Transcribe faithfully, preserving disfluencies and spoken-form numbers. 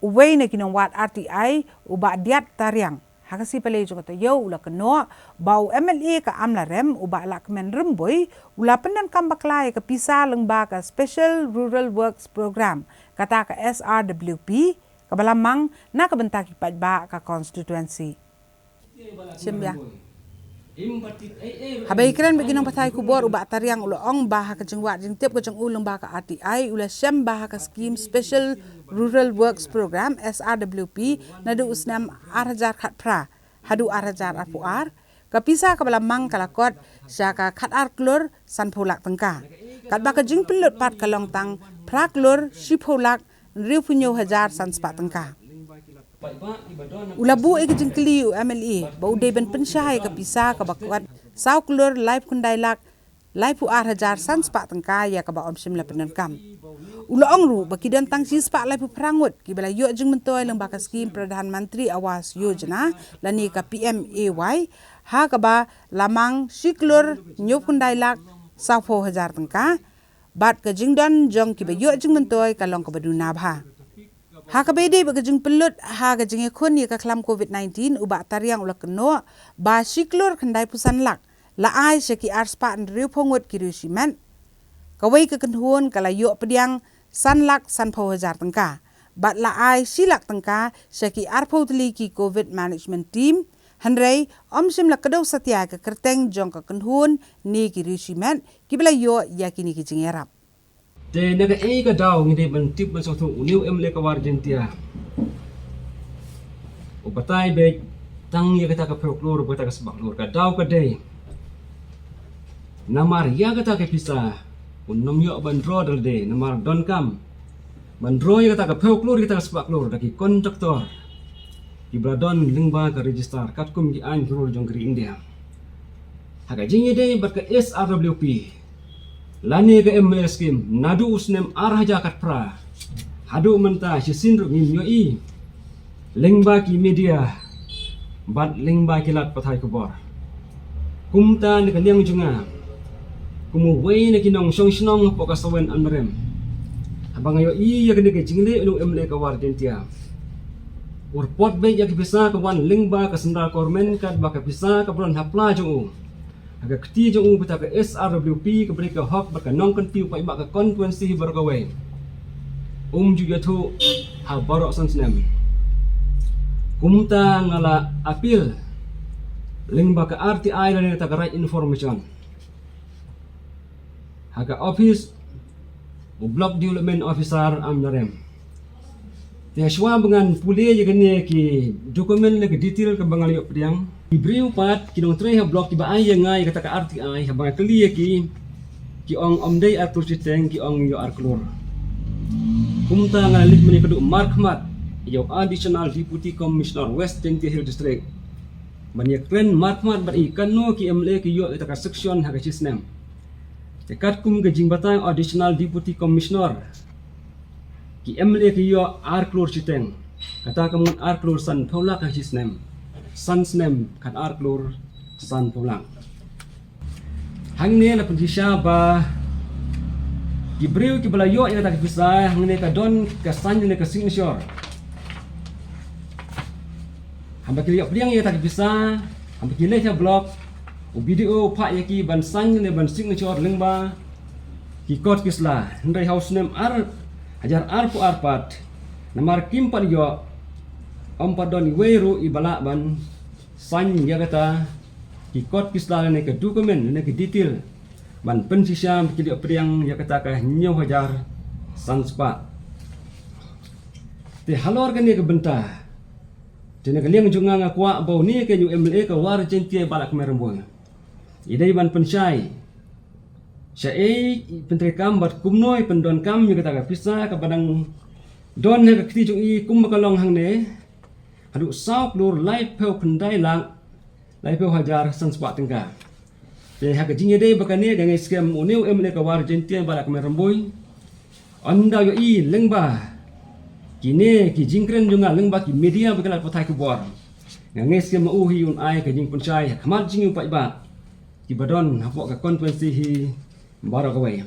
Uwei na ki nongwad R T I, u Bah Diat Tariang, ha ka sngi Palei jong ka taïew u la kynnoh ba u M L A ka Amlarem, u Bah Lahkmen Rymbui, u la pyndonkam bakla ïa ka pisa lyngba ka Special Rural Works Program, kata ka S R W P, kaba la mang na ka bynta ki paidbah ka constituency. Shim bha. Haba ïakren bad ki nongpathai khubor, u Bah Tariang u la ong ba ha ka jingwad jingtip ka jong u lyngba ka R T I, u la shem ba ha ka skim Special Rural Works Program, S R W P, naduh u snem ar hajar khatphra haduh ar hajar arphew ar, ka pisa kaba la mang ka la kot sha ka khatar klur sanphew lak tyngka, katba ka jingpynlut pat ka long tang phra klur shiphew lak hynriewphew hynñiew hajar san spah tyngka. U la buh ïa ka jingkylli u M L A ba u dei ban pynshai ïa ka pisa kaba kot saw klur laiphew khyndai lak laiphew ar hajar san spah tyngka ïa kaba ym shym la pyndonkam. U la ong ruh ba ki don tang shispah laiphew phra ngut kiba la ïoh jingmyntoi lyngba ka skim Pradhan Mantri Awas Yojana lane ka P M A Y, ha kaba la mang shi klur hynñiewphew khyndai lak sawphew hajar tyngka, bad ka jingdon jong kiba ïoh jingmyntoi ka long kaba duna bha. Ha kaba ïadei bad ka jingpynlut ha ka jingïakhun ïa ka khlam covid nineteen, u Bah Tariang u la kynnoh ba shi klur khyndaiphew san lak la ai sha ki arspah hynriewphew ngut ki riew shimet. Kawei ka kynhun ka la ïoh pdiang san lak sanphew hajar tyngka, bad la ai shi lak tyngka sha ki arphew tylli ki covid management team. Hynrei ym shym la kdew satia ka kyrteng jong ka kynhun ne ki riew shimet kiba la ïoh ïa kine ki jingïarap. Te na kaei ka daw ngi dei ban tip ban sngewthuh une u M L A ka War Jaintia u batai beit tang ïa kata ka phew klur bad kata ka spah klur? Ka daw ka dei namar ïa kata ka pisa un ym ïoh ban draw da lade, namar donkam ban draw ïa kata ka phew klur, ïa kata ka spah klur da ki kontraktor kiba la don lyngba ka register katkum ki aiñ klur jong ka ri India. Ha ka jingïadei bad ka S R W P lane ka M L A scheme, naduh u snem ar hajar khatphra haduh mynta, shisien ruh ngim ïohi lyngba ki media bad lyngba ki lad pathai khubor. Kumta na ka liang jong nga kum uwei na ki nongshong shnong hapoh ka Sawen Amlarem, haba nga ïohi ïa kane ka jingleh une u M L A ka War Jaintia, u report beit ïa ka pisa ka wan lyngba ka Central Government katba ka pisa kaba don ha pla jong u, ha ka kti jong u, kata ka S R W P, kaba dei ka hok bad ka nongkyntiew paidbah ka constituency hi baroh kawei, um ju ïathuh ha baroh san snem. Kumta nga la appeal lyngba ka R T I lane kata ka Right Information ha ka office u Block Development Officer Amlarem. Te shuwa ba ngan pule ïa kane ki document ne ki detail kaba nga la ïoh pdiang, ki briew pat ki nongtrei ha block kiba ai ïa nga ïa kata ka R T I, haba nga kylli ïa ki, ki ong ym dei ar klur shiteng, ki ong ïoh ar klur. Kumta nga la leit mynne ka duh markhmat ïa u Additional Deputy Commissioner West Jaintia Hills District ban ïakren markhmat bad i kano ki M L A ki ïoh ïa kata ka section ha ka shisnem. Te katkum ka jingbatai u Additional Deputy Commissioner, ki M L A ki ïoh ar klur shiteng, kata ka mut ar klur sanphew lak ha shisnem, san snem khatar klur sanphew lak. Hangne la pynshisha ba ki briew kiba la ïoh ïa kata ka pisa, hangne ka don ka sign ne ka signature. Haba ki la ïoh pdiang ïa kata ka pisa, haba ki leit ha block, u B D O u phah ïa ki ban sign ne ban signature lyngba ki kot ki sla. Hynrei ha u snem ar hajar arphew ar pat, namar kim pat ïoh, ym pat don iwei ruh iba lah ban sign ïa kata ki kot ki sla lane ka document lane ka detail ban pynshisha ba ki la ïoh pdiang ïa kata ka hynñiew hajar san spah. Te halor kane ka bynta, te na ka liang jong nga nga kwah ba une kane u M L A ka War Jaintia Bah Lahkmen Rymbui, i dei ban pynshai shaei i pyntreikam bad kumno i pyndonkam ïa kata ka pisa kaba dang don ha ka kti jong i, kumba ka long hangne, haduh saw klur laiphew khyndai lak laiphew hajar san spah tyngka. Te ha ka jingïadei bad kane, nga ngeit skhem une u M L A ka War Jaintia Bah Lahkmen Rymbui, ynda u ïohi lyngba kine ki jingkren jong nga lyngba ki media bad ki lad pathai khubor, nga ngeit skhem ma u hi un ai ka jingpynshai ha khmat jong ngi u paidbah kiba don hapoh ka constituency hi baroh kawei.